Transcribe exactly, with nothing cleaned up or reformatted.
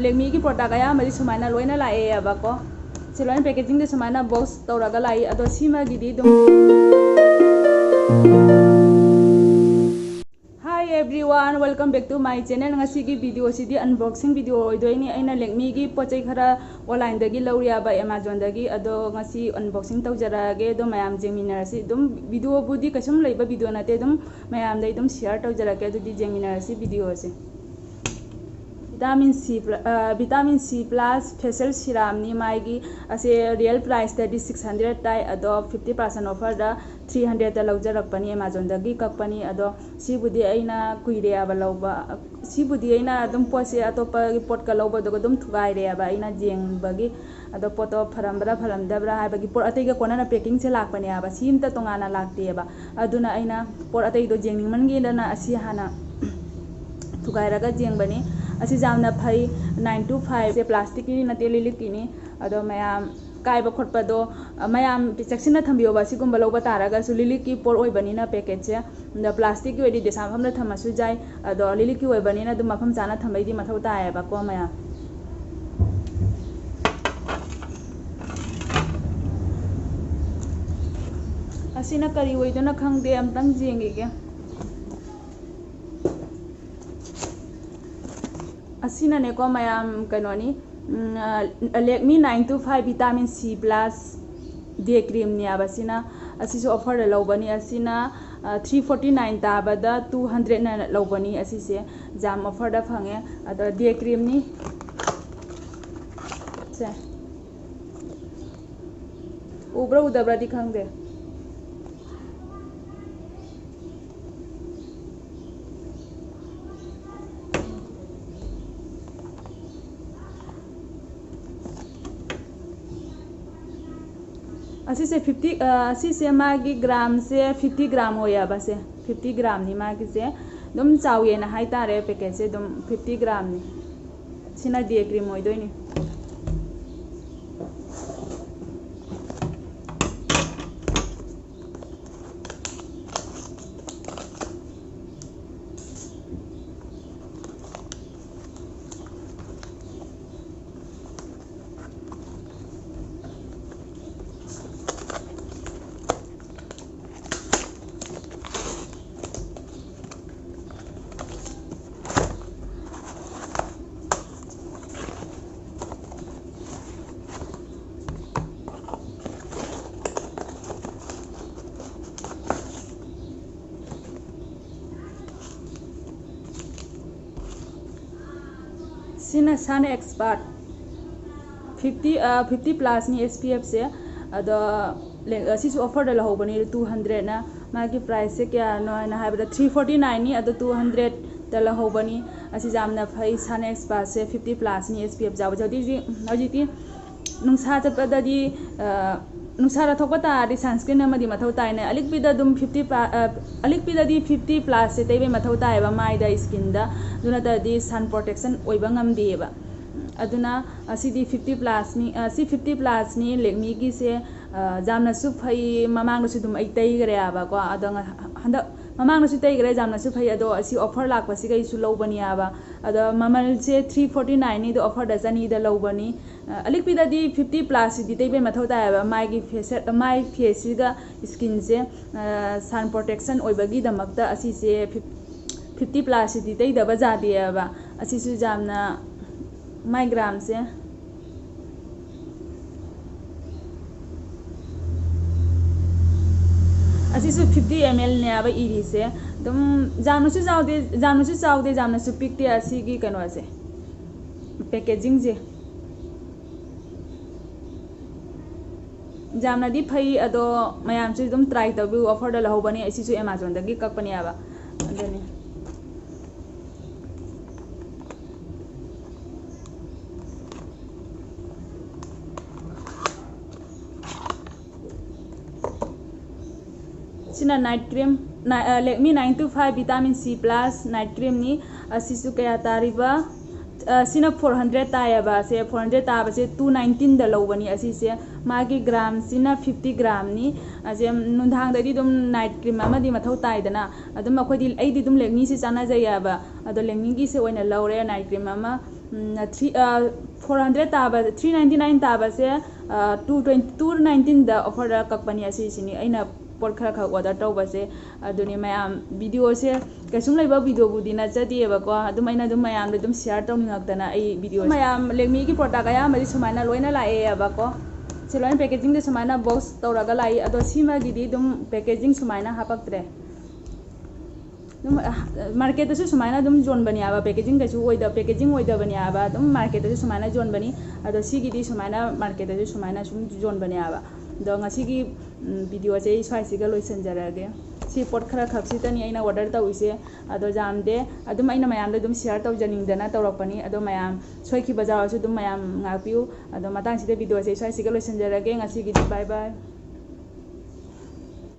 ꯂꯦꯛꯃꯤꯒꯤ ꯄ꯭ꯔꯣꯗꯛ ꯑꯌꯥꯝꯕꯗꯤ ꯁꯨꯃꯥꯏꯅ ꯂꯣꯏꯅ ꯂꯥꯛꯑꯦꯕꯀꯣ꯫ ꯁꯤ ꯂꯣꯏꯅ ꯄꯦꯀꯦꯖꯤꯡꯗ ꯁꯨꯃꯥꯏꯅ ꯕꯣꯛꯁ ꯇꯧꯔꯒ ꯂꯥꯛꯏ꯫ ꯑꯗꯣ ꯁꯤꯃꯒꯤꯗꯤ ꯑꯗꯨꯝ, Hi everyone, welcome back to my channel. ꯉꯁꯤꯒꯤ ꯚꯤꯗꯤꯑꯣꯁꯤꯗꯤ ꯑꯟꯕꯣꯛꯁꯤꯡ ꯚꯤꯗꯤꯑꯣ ꯑꯣꯏꯗꯣꯏꯅꯤ꯫ ꯑꯩꯅ ꯂꯦꯛꯃꯤꯒꯤ ꯄꯣꯠ ꯆꯩ ꯈꯔ ꯑꯣꯟꯂꯥꯏꯟꯗꯒꯤ ꯂꯧꯔꯤꯑꯕ, ꯑꯦꯃꯥꯖꯣꯟꯗꯒꯤ꯫ ꯑꯗꯣ ꯉꯁꯤ ꯑꯟꯕꯣꯛꯁꯤꯡ ꯇꯧꯖꯔꯛꯑꯒꯦ꯫ ꯑꯗꯣ ꯃꯌꯥꯝ ꯌꯦꯡꯃꯤꯟꯅꯔꯁꯤ꯫ ꯑꯗꯨꯝ ꯚꯤꯗꯤꯑꯣꯕꯨꯗꯤ ꯀꯩꯁꯨꯝ ꯂꯩꯕ ꯚꯤꯗꯤꯑꯣ ꯅꯠꯇꯦ, ꯑꯗꯨꯝ ꯃꯌꯥꯝꯗ ꯑꯗꯨꯝ ꯁꯤꯌꯔ ꯇꯧꯖꯔꯛꯀꯦ꯫ ꯑꯗꯨꯗꯤ ꯌꯦꯡꯃꯤꯟꯅꯔꯁꯤ ꯚꯤꯗꯤꯑꯣꯁꯦ꯫ ꯚꯤꯇꯥꯃꯤꯟ ꯁꯤ ꯄ꯭ꯂ-, ꯑ, ꯚꯤꯇꯥꯃꯤꯟ ꯁꯤ ꯄ꯭ꯂꯁ ꯐꯦꯁꯤꯌꯦꯜ ꯁꯤꯔꯥꯝꯅꯤ꯫ ꯃꯥꯒꯤ ꯑꯁꯦ ꯔꯤꯌꯦꯜ ꯄ꯭ꯔꯥꯏꯁꯇꯗꯤ ꯁꯤꯛꯁ ꯍꯟꯗ꯭ꯔꯦꯠ ꯇꯥꯏ, ꯑꯗꯣ ꯐꯤꯐꯇꯤ ꯄꯥꯔꯁꯦꯟ ꯑꯣꯐꯔꯗ ꯊ꯭ꯔꯤ ꯍꯟꯗ꯭ꯔꯦꯠꯇ ꯂꯧꯖꯔꯛꯄꯅꯤ, ꯑꯦꯃꯥꯖꯣꯟꯗꯒꯤ ꯀꯛꯄꯅꯤ꯫ ꯑꯗꯣ ꯁꯤꯕꯨꯗꯤ ꯑꯩꯅ ꯀꯨꯏꯔꯦꯕ ꯂꯧꯕ꯫ ꯁꯤꯕꯨꯗꯤ ꯑꯩꯅ ꯑꯗꯨꯝ ꯄꯣꯠꯁꯦ ꯑꯇꯣꯞꯄꯒꯤ ꯄꯣꯠꯀ ꯂꯧꯕꯗꯨꯒ ꯑꯗꯨꯝ ꯊꯨꯒꯥꯏꯔꯦꯕ ꯑꯩꯅ ꯌꯦꯡꯕꯒꯤ꯫ ꯑꯗꯣ ꯄꯣꯠꯇꯣ ꯐꯔꯝꯕ꯭ꯔꯥ ꯐꯔꯝꯗꯕ꯭ꯔꯥ ꯍꯥꯏꯕꯒꯤ ꯄꯣꯠ ꯑꯇꯩꯒ ꯀꯣꯟꯅꯅ ꯄꯦꯀꯤꯡꯁꯦ ꯂꯥꯛꯄꯅꯦꯕ, ꯁꯤ ꯑꯝꯇ ꯇꯣꯉꯥꯟꯅ ꯂꯥꯛꯇꯦꯕ꯫ ꯑꯗꯨꯅ ꯑꯩꯅ ꯄꯣꯠ ꯑꯇꯩꯗꯣ ꯌꯦꯡꯅꯤꯡꯃꯟꯒꯤꯗꯅ ꯑꯁꯤ ꯍꯥꯟꯅ ꯊꯨꯒꯥꯏꯔꯒ ꯌꯦꯡꯕꯅꯤ꯫ ꯑꯁꯤꯁꯦ ꯌꯥꯝꯅ ꯐꯩ꯫ ꯅꯥꯏꯟ ꯇꯨ ꯐꯥꯏꯚꯁꯦ ꯄ꯭ꯂꯥꯁꯇꯤꯛꯀꯤ ꯅꯠꯇꯦ, ꯂꯤꯂꯤꯛꯀꯤꯅꯤ꯫ ꯑꯗꯣ ꯃꯌꯥꯝ ꯀꯥꯏꯕ ꯈꯣꯠꯄꯗꯣ, ꯑ, ꯃꯌꯥꯝ ꯆꯦꯛꯁꯤꯟꯅ ꯊꯝꯕꯤꯌꯣꯕ꯫ ꯑꯁꯤꯒꯨꯝꯕ ꯂꯧꯕ ꯇꯥꯔꯒꯁꯨ, ꯂꯤꯂꯤꯛꯀꯤ ꯄꯣꯠ ꯑꯣꯏꯕꯅꯤꯅ ꯄꯦꯀꯦꯠꯁꯦ꯫ ꯑꯗꯣ ꯄ꯭ꯂꯥꯁꯇꯤꯛꯀꯤ ꯑꯣꯏꯔꯗꯤ ꯗꯦꯁꯥ ꯃꯐꯝꯗ ꯊꯝꯃꯁꯨ ꯌꯥꯏ꯫ ꯑꯗꯣ ꯂꯤꯂꯤꯛꯀꯤ ꯑꯣꯏꯕꯅꯤꯅ ꯑꯗꯨꯝ ꯃꯐꯝ ꯆꯥꯅ ꯊꯝꯕꯩꯗꯤ ꯃꯊꯧ ꯇꯥꯏꯌꯦꯕꯀꯣ ꯃꯌꯥꯝ꯫ ꯑꯁꯤꯅ ꯀꯔꯤ ꯑꯣꯏꯗꯣꯏꯅꯣ ꯈꯪꯗꯦ, ꯑꯝꯇꯪ ꯌꯦꯡꯈꯤꯒꯦ꯫ ꯑꯁꯤꯅꯅꯦꯀꯣ ꯃꯌꯥꯝ, ꯀꯩꯅꯣꯅꯤ, ꯎꯝ, ꯑ, Lakme nine to five vitamin C plus day ꯀ꯭ꯔꯤꯝꯅꯦꯕ꯫ ꯑꯁꯤꯅ, ꯑꯁꯤꯁꯨ ꯑꯣꯐꯔꯗ ꯂꯧꯕꯅꯤ꯫ ꯑꯁꯤꯅ, ꯑ, ꯊ꯭ꯔꯤ ꯐꯣꯔꯇꯤ ꯅꯥꯏꯟ ꯇꯥꯕꯗ ꯇꯨ ꯍꯟꯗ꯭ꯔꯦꯠꯅ ꯂꯧꯕꯅꯤ꯫ ꯑꯁꯤꯁꯦ ꯌꯥꯝ ꯑꯣꯐꯔꯗ ꯐꯪꯉꯦ꯫ ꯑꯗꯣ ꯗꯦ ꯀ꯭ꯔꯤꯝꯅꯤ꯫ ꯁꯦ, ꯎꯕ꯭ꯔꯥ ꯎꯗꯕ꯭ꯔꯥꯗꯤ ꯈꯪꯗꯦ꯫ ꯑꯁꯤꯁꯦ ꯐꯤꯐꯇꯤ, ꯑ, ꯑꯁꯤꯁꯦ ꯃꯥꯒꯤ ꯒ꯭ꯔꯥꯝꯁꯦ ꯐꯤꯐꯇꯤ ꯒ꯭ꯔꯥꯝ ꯑꯣꯏꯌꯦꯕ꯫ ꯁꯦ ꯐꯤꯐꯇꯤ ꯒ꯭ꯔꯥꯝꯅꯤ ꯃꯥꯒꯤꯁꯦ꯫ ꯑꯗꯨꯝ ꯆꯥꯎꯋꯦꯅ ꯍꯥꯏꯇꯥꯔꯦ, ꯄꯦꯀꯦꯠꯁꯦ ꯑꯗꯨꯝ ꯐꯤꯐꯇꯤ ꯒ꯭ꯔꯥꯝꯅꯤ꯫ ꯁꯤꯅ ꯗꯦ ꯀ꯭ꯔꯤꯝ ꯑꯣꯏꯗꯣꯏꯅꯤ꯫ ꯁꯤꯅ ꯁꯟ ꯑꯦꯛꯁꯄꯥꯔꯠ ꯐꯤꯐꯇꯤ ꯐꯤꯐꯇꯤ ꯄ꯭ꯂꯁꯅꯤ ꯑꯦꯁ ꯄꯤ ꯑꯦꯐꯁꯦ꯫ ꯑꯗꯣ ꯂꯦꯛ- ꯑꯁꯤꯁꯨ ꯑꯣꯐꯔꯗ ꯂꯧꯍꯧꯕꯅꯤ, ꯇꯨ ꯍꯟꯗ꯭ꯔꯦꯠꯅ꯫ ꯃꯥꯒꯤ ꯄ꯭ꯔꯥꯏꯁꯁꯦ ꯀꯌꯥꯅꯣ ꯍꯥꯏꯅ ꯍꯥꯏꯕꯗ ꯊ꯭ꯔꯤ ꯐꯣꯔꯇꯤ ꯅꯥꯏꯟꯅꯤ, ꯑꯗꯣ ꯇꯨ ꯍꯟꯗ꯭ꯔꯦꯠꯇ ꯂꯧꯍꯧꯕꯅꯤ꯫ ꯑꯁꯤ ꯌꯥꯝꯅ ꯐꯩ, ꯁꯟ ꯑꯦꯛꯁꯄꯥꯔꯠꯁꯦ ꯐꯤꯐꯇꯤ ꯄ꯭ꯂꯁꯅꯤ ꯑꯦꯁ ꯄꯤ ꯑꯦꯐ ꯌꯥꯎꯕꯁꯦ꯫ ꯍꯧꯖꯤꯛ ꯍꯧꯖꯤꯛ ꯍꯧꯖꯤꯛꯇꯤ ꯅꯨꯡꯁꯥ ꯆꯠꯄꯗꯗꯤ ꯅꯨꯡꯁꯥꯗ ꯊꯣꯛꯄ ꯇꯥꯔꯗꯤ ꯁꯟꯁꯀ꯭ꯔꯤꯟ ꯑꯃꯗꯤ ꯃꯊꯧ ꯇꯥꯏꯅꯦ꯫ ꯑꯂꯤꯛꯄꯤꯗ ꯑꯗꯨꯝ ꯐꯤꯐꯇꯤ ꯄ꯭ꯂꯥ ꯑꯂꯤꯛꯄꯤꯗꯗꯤ ꯐꯤꯐꯇꯤ ꯄ꯭ꯂꯁꯁꯦ ꯇꯩꯕꯩ ꯃꯊꯧ ꯇꯥꯏꯌꯦꯕ, ꯃꯥꯏꯗ, ꯁ꯭ꯀꯤꯟꯗ꯫ ꯑꯗꯨ ꯅꯠꯇ꯭ꯔꯗꯤ ꯁꯟ ꯄ꯭ꯔꯣꯇꯦꯛꯁꯟ ꯑꯣꯏꯕ ꯉꯝꯗꯦꯕ꯫ ꯑꯗꯨꯅ ꯑꯁꯤꯗꯤ ꯐꯤꯐꯇꯤ ꯄ꯭ꯂꯁꯅꯤ꯫ ꯑꯁꯤ ꯐꯤꯐꯇꯤ ꯄ꯭ꯂꯁꯅꯤ, ꯂꯦꯛꯃꯤꯒꯤꯁꯦ꯫ ꯌꯥꯝꯅꯁꯨ ꯐꯩ, ꯃꯃꯥꯡꯗꯁꯨ ꯑꯗꯨꯝ ꯑꯩ ꯇꯩꯈ꯭ꯔꯦꯕꯀꯣ꯫ ꯑꯗꯣ ꯉ- ꯍꯟꯗꯛ ꯃꯃꯥꯡꯗꯁꯨ ꯇꯩꯈ꯭ꯔꯦ, ꯌꯥꯝꯅꯁꯨ ꯐꯩ꯫ ꯑꯗꯣ ꯑꯁꯤ ꯑꯣꯐꯔ ꯂꯥꯛꯄꯁꯤꯒꯩꯁꯨ ꯂꯧꯕꯅꯦꯕ꯫ ꯑꯗꯣ ꯃꯃꯜꯁꯦ ꯊ꯭ꯔꯤ ꯐꯣꯔꯇꯤ ꯅꯥꯏꯟꯅꯤ, ꯑꯗꯣ ꯑꯣꯐꯔꯗ ꯆꯅꯤꯗ ꯂꯧꯕꯅꯤ꯫ ꯑ, ꯑꯂꯤꯛꯄꯤꯗꯗꯤ ꯐꯤꯐꯇꯤ ꯄ꯭ꯂꯁꯁꯤꯗꯤ ꯇꯩꯕꯩ ꯃꯊꯧ ꯇꯥꯏꯌꯦꯕ꯫ ꯃꯥꯒꯤ ꯐꯦꯁ ꯃꯥꯏ ꯐꯦꯁꯁꯤꯒ ꯁ꯭ꯀꯤꯟꯁꯦ ꯁꯟ ꯄ꯭ꯔꯣꯇꯦꯛꯁꯟ ꯑꯣꯏꯕꯒꯤꯗꯃꯛꯇ ꯑꯁꯤꯁꯦ ꯐꯤꯐꯇꯤ ꯄ꯭ꯂꯁꯁꯤꯗꯤ ꯇꯩꯗꯕ ꯌꯥꯗꯦꯕ꯫ ꯑꯁꯤꯁꯨ ꯌꯥꯝꯅ ꯃꯥꯏ ꯒ꯭ꯔꯥꯝꯁꯦ ꯑꯁꯤꯁꯨ ꯐꯤꯐꯇꯤ ꯑꯦꯝ ꯑꯦꯜꯅꯦꯕ ꯏꯔꯤꯁꯦ꯫ ꯑꯗꯨꯝ ꯌꯥꯝꯅꯁꯨ ꯆꯥꯎꯗꯦ, ꯌꯥꯝꯅꯁꯨ ꯆꯥꯎꯗꯦ, ꯌꯥꯝꯅꯁꯨ ꯄꯤꯛꯇꯦ꯫ ꯑꯁꯤꯒꯤ ꯀꯩꯅꯣꯁꯦ, ꯄꯦꯀꯦꯖꯤꯡꯁꯦ꯫ ꯌꯥꯝꯅꯗꯤ ꯐꯩ, ꯑꯗꯣ ꯃꯌꯥꯝꯁꯨ ꯑꯗꯨꯝ ꯇ꯭ꯔꯥꯏ ꯇꯧꯕꯤꯌꯨ꯫ ꯑꯣꯐꯔꯗ ꯂꯧꯍꯧꯕꯅꯦ, ꯑꯩꯁꯤꯁꯨ ꯑꯦꯃꯥꯖꯣꯟꯗꯒꯤ ꯀꯛꯄꯅꯦꯕ꯫ ꯑꯗꯨꯅꯤ꯫ ꯁꯤꯅ night cream, Lakme nine to five vitamin C plus night ꯀ꯭ꯔꯤꯝꯅꯤ꯫ ꯑꯁꯤꯁꯨ ꯀꯌꯥ ꯇꯥꯔꯤꯕ? ꯑ, ꯁꯤꯅ ꯐꯣꯔ ꯍꯟꯗ꯭ꯔꯦꯠ ꯇꯥꯏꯌꯦꯕ꯫ ꯁꯦ, ꯐꯣꯔ ꯍꯟꯗ꯭ꯔꯦꯠ ꯇꯥꯕꯁꯦ ꯇꯨ ꯅꯥꯏꯟꯇꯤꯟꯗ ꯂꯧꯕꯅꯤ꯫ ꯑꯁꯤꯁꯦ ꯃꯥꯒꯤ ꯒ꯭ꯔꯥꯝꯁꯤꯅ ꯐꯤꯐꯇꯤ ꯒ꯭ꯔꯥꯝꯅꯤ꯫ ꯑꯁꯦ ꯅꯨꯡꯗꯥꯡꯗꯗꯤ ꯑꯗꯨꯝ ꯅꯥꯏꯠ ꯀ꯭ꯔꯤꯝ ꯑꯃꯗꯤ ꯃꯊꯧ ꯇꯥꯏꯗꯅ꯫ ꯑꯗꯨꯝ ꯑꯩꯈꯣꯏꯗꯤ, ꯑꯩꯗꯤ ꯑꯗꯨꯝ ꯂꯦꯛꯃꯤꯁꯤ ꯆꯥꯟꯅꯖꯩꯌꯦꯕ꯫ ꯑꯗꯣ ꯂꯦꯛꯃꯤꯒꯤꯁꯦ ꯑꯣꯏꯅ ꯂꯧꯔꯦ, ꯅꯥꯏꯠ ꯀ꯭ꯔꯤꯝ ꯑꯃ꯫ ꯎꯝ, ꯊ꯭ꯔꯤ, ꯑ, ꯐꯣꯔ ꯍꯟꯗ꯭ꯔꯦꯠ ꯇꯥꯕ, ꯊ꯭ꯔꯤ ꯅꯥꯏꯟꯇꯤ ꯅꯥꯏꯟ ꯇꯥꯕꯁꯦ, ꯑ, ꯇꯨ ꯇ꯭ꯋꯦꯟꯇꯤ, ꯇꯨ ꯅꯥꯏꯟꯇꯤꯟꯗ ꯑꯣꯐꯔꯗ ꯀꯛꯄꯅꯤ꯫ ꯑꯁꯤꯁꯤꯅꯤ ꯑꯩꯅ ꯄꯣꯠ ꯈꯔ ꯈꯛ ꯑꯣꯔꯗꯔ ꯇꯧꯕꯁꯦ꯫ ꯑꯗꯨꯅꯤ ꯃꯌꯥꯝ, ꯚꯤꯗꯤꯑꯣꯁꯦ ꯀꯩꯁꯨꯝ ꯂꯩꯕ ꯚꯤꯗꯤꯑꯣꯕꯨꯗꯤ ꯅꯠꯆꯗꯦꯕꯀꯣ꯫ ꯑꯗꯨꯝ ꯑꯩꯅ ꯑꯗꯨꯝ ꯃꯌꯥꯝꯗ ꯑꯗꯨꯝ ꯁꯤꯌꯥꯔ ꯇꯧꯅꯤꯡꯉꯛꯇꯅ ꯑꯩ ꯚꯤꯗꯤꯑꯣ ꯃꯌꯥꯝ ꯂꯦꯛꯃꯤꯒꯤ ꯄ꯭ꯔꯣꯗꯛ ꯑꯌꯥꯝꯕꯗꯤ ꯁꯨꯃꯥꯏꯅ ꯂꯣꯏꯅ ꯂꯥꯛꯑꯦꯕꯀꯣ꯫ ꯁꯤ ꯂꯣꯏꯅ ꯄꯦꯀꯦꯖꯤꯡꯗ ꯁꯨꯃꯥꯏꯅ ꯕꯣꯛꯁ ꯇꯧꯔꯒ ꯂꯥꯛꯏ꯫ ꯑꯗꯣ ꯁꯤꯃꯒꯤꯗꯤ ꯑꯗꯨꯝ ꯄꯦꯀꯦꯖꯤꯡ ꯁꯨꯃꯥꯏꯅ ꯍꯥꯄꯛꯇ꯭ꯔꯦ꯫ ꯑꯗꯨꯝ ꯃꯥꯔꯀꯦꯠꯇꯁꯨ ꯁꯨꯃꯥꯏꯅ ꯑꯗꯨꯝ ꯌꯣꯟꯕꯅꯦꯕ, ꯄꯦꯀꯦꯖꯤꯡ ꯀꯩꯁꯨ ꯑꯣꯏꯗ ꯄꯦꯀꯦꯖꯤꯡ ꯑꯣꯏꯗꯕꯅꯦꯕ, ꯑꯗꯨꯝ ꯃꯥꯔꯀꯦꯠꯇꯁꯨ ꯁꯨꯃꯥꯏꯅ ꯌꯣꯟꯕꯅꯤ꯫ ꯑꯗꯣ ꯁꯤꯒꯤꯗꯤ ꯁꯨꯃꯥꯏꯅ ꯃꯥꯔꯀꯦꯠꯇꯁꯨ ꯁꯨꯃꯥꯏꯅ ꯁꯨꯝ ꯌꯣꯟꯕꯅꯦꯕ꯫ ꯑꯗꯣ ꯉꯁꯤꯒꯤ ꯚꯤꯗꯤꯑꯣꯁꯦ ꯑꯩ ꯁ꯭ꯋꯥꯏꯁꯤꯒ ꯂꯣꯏꯁꯤꯟꯖꯔꯒꯦ꯫ ꯁꯤ ꯄꯣꯠ ꯈꯔ ꯈꯛꯁꯤꯇꯅꯤ ꯑꯩꯅ ꯑꯣꯔꯗꯔ ꯇꯧꯔꯤꯁꯦ꯫ ꯑꯗꯣ ꯌꯥꯝꯗꯦ, ꯑꯗꯨꯝ ꯑꯩꯅ ꯃꯌꯥꯝꯗ ꯑꯗꯨꯝ ꯁꯤꯌꯥꯔ ꯇꯧꯖꯅꯤꯡꯗꯅ ꯇꯧꯔꯛꯄꯅꯤ꯫ ꯑꯗꯣ ꯃꯌꯥꯝ ꯁꯣꯏꯈꯤꯕ ꯌꯥꯎꯔꯁꯨ ꯑꯗꯨꯝ ꯃꯌꯥꯝ ꯉꯥꯛꯄꯤꯌꯨ꯫ ꯑꯗꯣ ꯃꯇꯥꯡꯁꯤꯗ ꯚꯤꯗꯤꯑꯣꯁꯦ ꯁ꯭ꯋꯥꯏꯁꯤꯒ ꯂꯣꯏꯁꯤꯟꯖꯔꯒꯦ꯫ ꯉꯁꯤꯒꯤꯗꯤ ꯕꯥꯏ ꯕꯥꯏ꯫